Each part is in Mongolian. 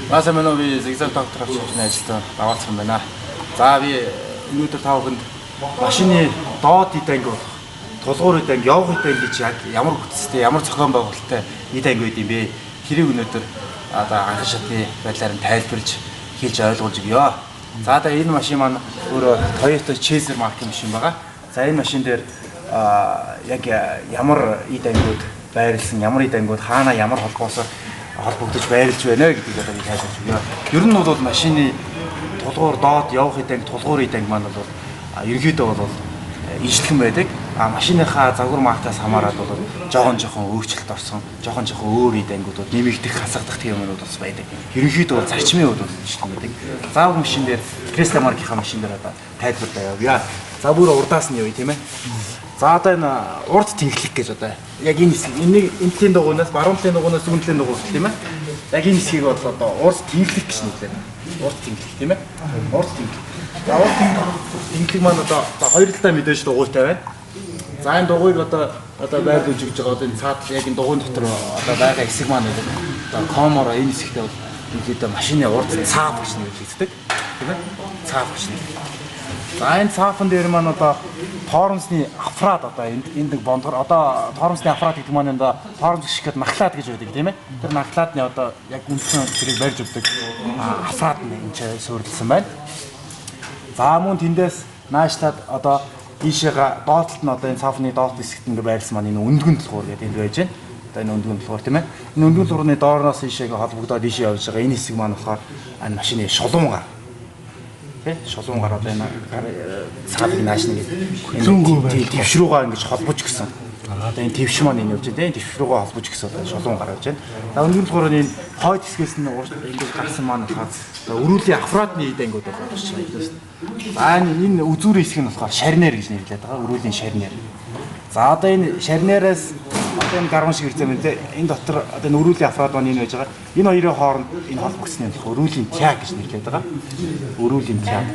За сайн байна уу, би Zigzag доктор авч хэмжээний ажилтан Даваацхан байна. За би өнөөдөр та бүхэнд машины доод эд анги болох тулгуур эд анги, явах эд анги гэж яг ямар бүтцтэй, ямар зохион байгуулалттай эд анги байд юм бэ? Тэрийг өнөөдөр одоо анхан шатны байдлаар нь тайлбарлаж хэлж ойлгуулж өгье. За одоо энэ машин маань өөрөө Toyota Chaser маркийн машин байгаа. За энэ машин дээр яг ямар эд ангиуд байрлсан, ямар эд ангиуд хаана ямар холбоосоор холбогдож байрлаж байна гэдгийг одоо би тайлбарлаж өгье. Ер нь бол машины тулгуур доод явах эд анги, тулгуур эд анги маань бол ерөнхийдөө бол ижлэхэн байдаг. А машиныхаа загвар маркаас хамаарат бол жоохон жоохон өөрчлөлт орсон, жоохон жоохон өөр эд ангиудууд нэмэгдэх, хасагдах тийм юмнууд бас байдаг. Ерөнхийдөө бол зарчмын хувьд бол ижлэхэн байдаг. Заав машин дээр Chrysler маркийнхаа машин дээр одоо тайлбарлаа явъя. За бүр урдаас нь явъя, тийм ээ. За одоо энэ урд тэнхлэг гэж одоо яг энэ хэсэг, энийг энэ талын дугуйнаас, баруун талын дугуйнаас зүүн талын дугуй хүртэл, тийм ээ. Яг энэ хэсгийг бол одоо урд тэнхлэг гэж нэрлэв. Урд тэнхлэг, тийм ээ. Урд тэнхлэг. За урд тэнхлэг маань одоо хоёр талдаа мэдээж дугуйтай байна. За энэ дугуйг одоо байрлуулж өгч байгаа одоо энэ цаад яг энэ дугуйн дотор одоо байгаа хэсэг маань одоо коморо энэ хэсэгтээ бол ерөнхийдөө машины урд цаав гэж нэрлэгддэг. Тийм ээ. Цаав гэж нэрлэгддэг. За энэ цаафан дээр маань одоо Торомсны аппарат одоо энд нэг бондгор, одоо Торомсны аппарат гэдэг маань энэ Торомс гიშгэхэд нахлаад гэж байдаг, тийм ээ. Тэр нахлаадны одоо яг үндсэн тэрийг барьж өгдөг аппарат нь энэ ч суурилсан байна. За мөн тэндээс наашлаад одоо ийшээга доод талд нь одоо энэ цаафны доод хэсэгт ингээ байрлсан маань энэ өндгөн тулгуур гэдэг энд байж байна. Одоо энэ өндгөн тулгуур, тийм ээ. Энэ өндгөн тулгуурны доорноос ийшээгээ холбогдоод ийшээ явж байгаа энэ хэсэг маань болохоор энэ машины шулуун гар. Тэ, шулуун гар одоо энэ гар цаалыг нааш нэг Хөдөлгөөнгүй твш рүүгээ ингэж холбож гисэн. Одоо энэ твш маань энэ явж байна. Твш рүүгээ холбож гисэн одоо шулуун гар явж байна. За өндөр тулгуурын энэ хойд хэсгээс нь ингэж гарсан маань болохоор одоо өрүүлийн аппаратны эд ангиуд болж байна. За энэ үзүүрийн хэсэг нь болохоор шарнер гэж нэрлэдэг байгаа. Өрүүлийн шарнер. За одоо энэ шарнераас одоо энэ гарган шиг хэрзээ мэн тэ. Энэ дотор одоо энэ өрүүлийн аппарат маань энэ байж байгаа. Энэ хоёрын хооронд энэ холбогдсны нь болохоор өрүүлийн тяг гэж нэрлэдэг байгаа. Өрүүлийн тяг.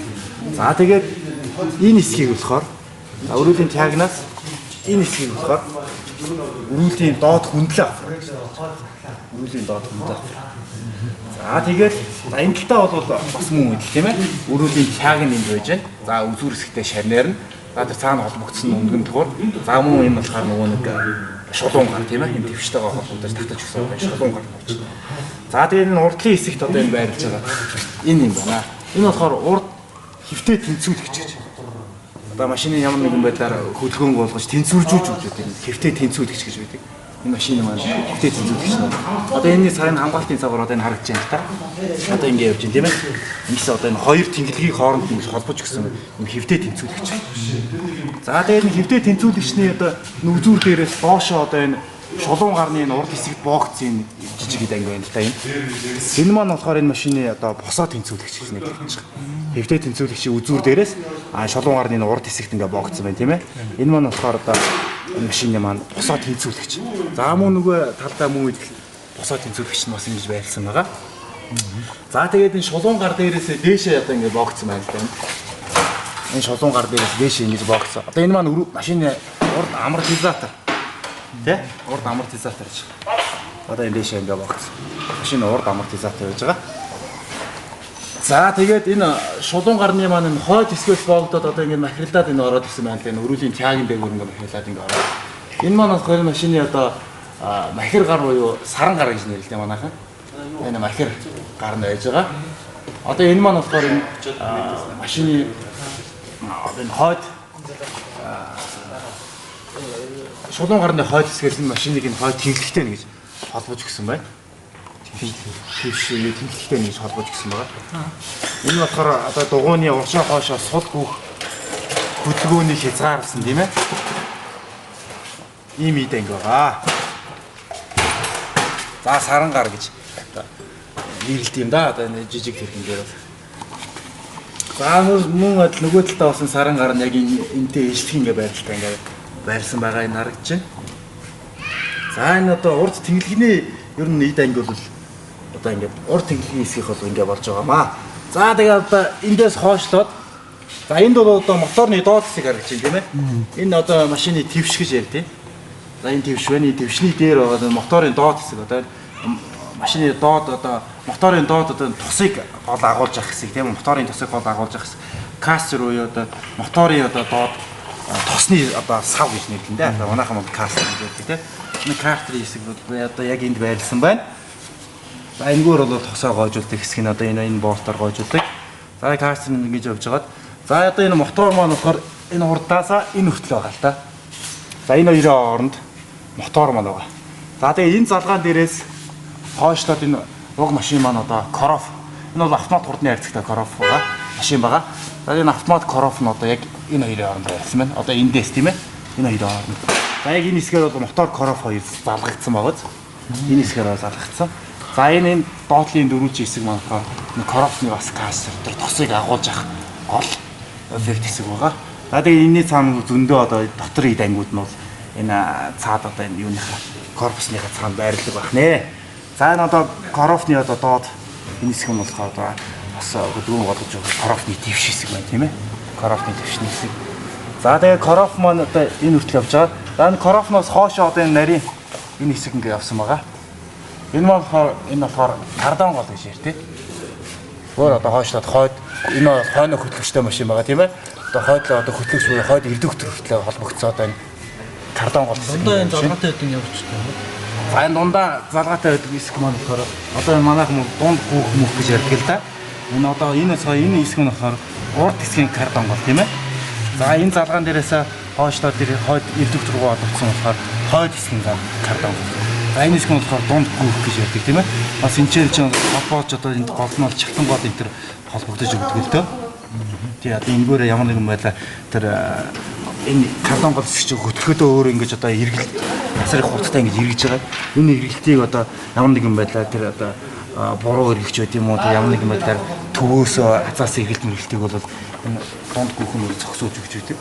За тэгээд энэ хэсгийг болохоор за өрүүлийн тягнаас энэ хэсгийг болохоор өрүүлийн доод хөндлөө аппарат гэж нэрлэж байгаа. Өрүүлийн доод хөндлөө аппарат. За тэгээд за энэ талтаа бол бас мөн үйл, тийм ээ. Өрүүлийн тяг нь энд байж байна. За үзүүр хэсэгтээ шарнер нь. За тэр цаана холбогдсон өнгөн төгөр. За мөн энэ болохоор нөгөө нэг шулуун гар, тийм ээ. Энэ твштэйгээ холбогдож татаж өгсөн байгаа шулуун гар болж байна. За тэгээд энэ урдлын хэсэгт одоо энэ байрлаж байгаа энэ юм байна. Энэ болохоор урд хэвтээ тэнцвүүлэгч гэж. Одоо машины ямар нэгэн байдлаар хөдөлгөөн болгож тэнцвэржүүлж өгч байдаг. Хэвтээ тэнцвүүлэгч гэж байдаг. Энэ машины маань хэвтээ тэнцвүүлэгч нь. Одоо энэний сарын хамгаалтын цагаар одоо энэ харагдаж байна л та. Одоо ингэ явж байна, тийм ээ. Ингэсэн одоо энэ хоёр тэнхлэгийг хооронд ингэж холбож өгсөн юм хэвтээ тэнцвүүлэгч. За тэгээд энэ хэвтээ тэнцвүүлэгчний одоо нүзүүр дээрээс доошоо одоо энэ шулуун гарны энэ урд хэсэгт боогдсон энэ жижиг эд анги байна л та энэ. Энэ маань болохоор энэ машины одоо босоо тэнцвүүлэгч гэж нэрлэгдэж байгаа. Хэвтээ тэнцвүүлэгчийн үзүүр дээрээс шулуун гарны энэ урд хэсэгт ингээ боогдсон байна, тийм ээ. Энэ маань болохоор одоо энэ машины маань босоо тэнцвүүлэгч. За мөн нөгөө талдаа мөн идэл босоо тэнцвүүлэгч нь бас ингэж байрлсан байгаа. За тэгээд энэ шулуун гар дээрээс дээшээ одоо ингээ боогдсон байна л да. Энэ шулуун гар дээрээс дээшээ ингэж боогдсон. Одоо энэ маань машины урд амортизатор. Тэ? Урд амортизатор гэж. Одоо энэ дээшээ ингээ боогдсон. Машины урд амортизатор байж байгаа. За тэгээд энэ шулуун гарны маань энэ хойд хэсгээс боогдоод одоо ингэ махирлаад энэ ороод ирсэн байна л да. Энэ өрүүлийн тягийн дээгүүр ингээ махирлаад ингээ ороод. Энэ маань болохоор машины одоо махир гар буюу саран гар гэж нэрлэдэг манайхан. Энэ махир гар нь байж байгаа. Одоо энэ маань болохоор энэ машины одоо энэ хойд шулуун гарны хойд хэсгээс энэ машиныг энэ хойд тэнхлэгтэй гэж холбож өгсөн байна. Твш тэнхлэгтэй гэж холбож өгсөн байгаа. Энэ болохоор одоо дугуйны уршаа хоошоо сул гүөх хөдөлгөөнийг хязгаарласан, тийм ээ. Ийм эд анги байгаа. За саран гар гэж одоо нэрлэдэг юм да. Одоо энэ жижиг тэрхэн дээр бол. За мөн адил нөгөө талдаа болсон саран гар нь яг энэ энтэй ижлэх ингээ байралтай ингээ байрлсан байгаа энэ харагдаж байна. За энэ одоо урд тэнхлэгний ер нь эд анги бол одоо ингээд урд тэнхлэгийн хэсгийнх бол ингээ болж байгаамаа. За тэгээд одоо эндээс хоошлоод за энд бол одоо моторны доод хэсэг харагдаж байна, тийм ээ. Энэ одоо машины твш гэж ярьдیں۔ За энэ твш байна. Энэ твшний дээр байгаа моторын доод хэсэг одоо машины доод одоо моторын доод одоо тосыг гол агуулж авах хэсэг тийм үү? Моторын тосыг гол агуулж авах хэсэг. Кастер буюу одоо моторын одоо доод тосны одоо сав гэж нэрлэнэ дээ. Одоо манайхан бол кастер гэж ярьдаг тийм. Энэ картерын хэсэг бол одоо яг энд байрлсан байна. За энэгээр бол тосоо гоожуулдаг хэсэг нь одоо энэ болтоор гоожуулдаг. За кастер нь ингэж явж байгаад за одоо энэ мотор маань болохоор энэ урдаасаа энэ хүртэл байгаа л та. За энэ хоёрын хооронд мотор маань байгаа. За тэгээ энэ залгаан дээрээс хойшлоод энэ уг машин маань одоо Короф. Энэ бол автомат хурдны хайрцагтай Короф байгаа. Машин байгаа. За энэ автомат Короф нь одоо яг энэ хоёрын хооронд байрлсан байна. Одоо эндээс тийм ээ. Энэ хоёрын хооронд. За яг энэ хэсгээр бол мотор Короф хоёр залгагдсан байгаа. Энэ хэсгээр бол залгагдсан. За энэ доотлын дөрвөлжин хэсэг маань болохоор энэ Корофны бас кастер дээр тосыг агуулж авах гол эффект хэсэг байгаа. За тэгээ энэний цаана зөндөө одоо дотор эд ангиуд нь бол энэ цаад одоо энэ юуныхаа корпусныхаа цаана байрлал байх нэ. За энэ одоо Корофны одоо доод энэ хэсэг нь болохоор одоо бас хөдөлгөөн болгож байгаа Корофны твш хэсэг байна тийм ээ. Корофны твшний хэсэг. За тэгээ Короф маань одоо энэ хүртэл явж байгаа. За энэ Корофноос хоошоо одоо энэ нарийн энэ хэсэг ингээ явсан байгаа. Энэ маань болохоор энэ болохоор кардан гол гэж ярьд тийм. Өөр одоо хойшлоод хойд энэ бол хойно хөтлөгчтэй машин байгаа тийм ээ. Одоо хойдлоо одоо хөтлөгч буюу хойд редуктор хүртэл холбогдсон одоо энэ кардан гол. Дундаа энэ залгаатай байдаг юм явж байгаа юм. За энэ дундаа залгаатай байдаг хэсэг маань болохоор одоо энэ манайх мөн дунд гүүх мөх гэж ярьдаг л да. Энэ одоо энэ сая энэ хэсэг нь болохоор урд хэсгийн кардан гол тийм ээ. За энэ залгаан дээрээс хойшлоод тэр хойд редуктор руу холбогдсон болохоор хойд хэсгийн кардан гол. За энэ хэсэг нь болохоор дунд гүүх гэж ярьдаг тийм ээ. Бас энэ чинь холбоож одоо энд гол нь бол чалтан гол энэ төр холбогдож өгдөг л дөө. Тий одоо энэгээр ямар нэгэн байдлаар тэр энэ кардан гол хэсэг чинь хөтлөхөдөө өөр ингэж одоо эргэл асар их хурдтай ингэж эргэж байгаа. Энэ эргэлтийг одоо ямар нэгэн байдлаар тэр одоо буруу эргэж байд юм уу тэр ямар нэгэн байдлаар төвөөсөө хазаас эргэлт мэргэлтийг бол энэ дунд гүүх нь зогсоож өгч байдаг.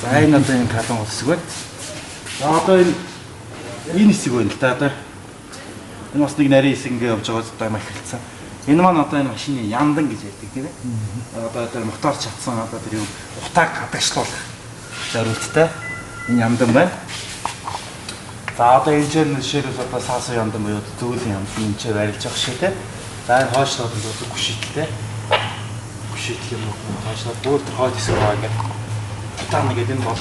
За энэ одоо энэ кардан гол хэсэг байна. За одоо энэ хэсэг байна л да одоо. Энэ бас нэг нарийн хэсэг ингэ явж байгаа одоо махилцсан. Энэ маань одоо энэ машины яндан гэж ярьдаг тийм ээ. Одоо тэр мотор чадсан одоо тэр юу утааг гадагшлуулах зорилттой энэ яндан байна. За одоо энэ чинь жишээлбэл одоо саасан яндан буюу зөөлөн яндан энэ чинь байрлаж байгаа шээ тийм. За энэ хойшлоод нь гүшийтэлтэй. Гүшийтл юм уу хойшлоод бүр тэр хойд хэсэг байгаа ингээд утаа нэгээд энэ бол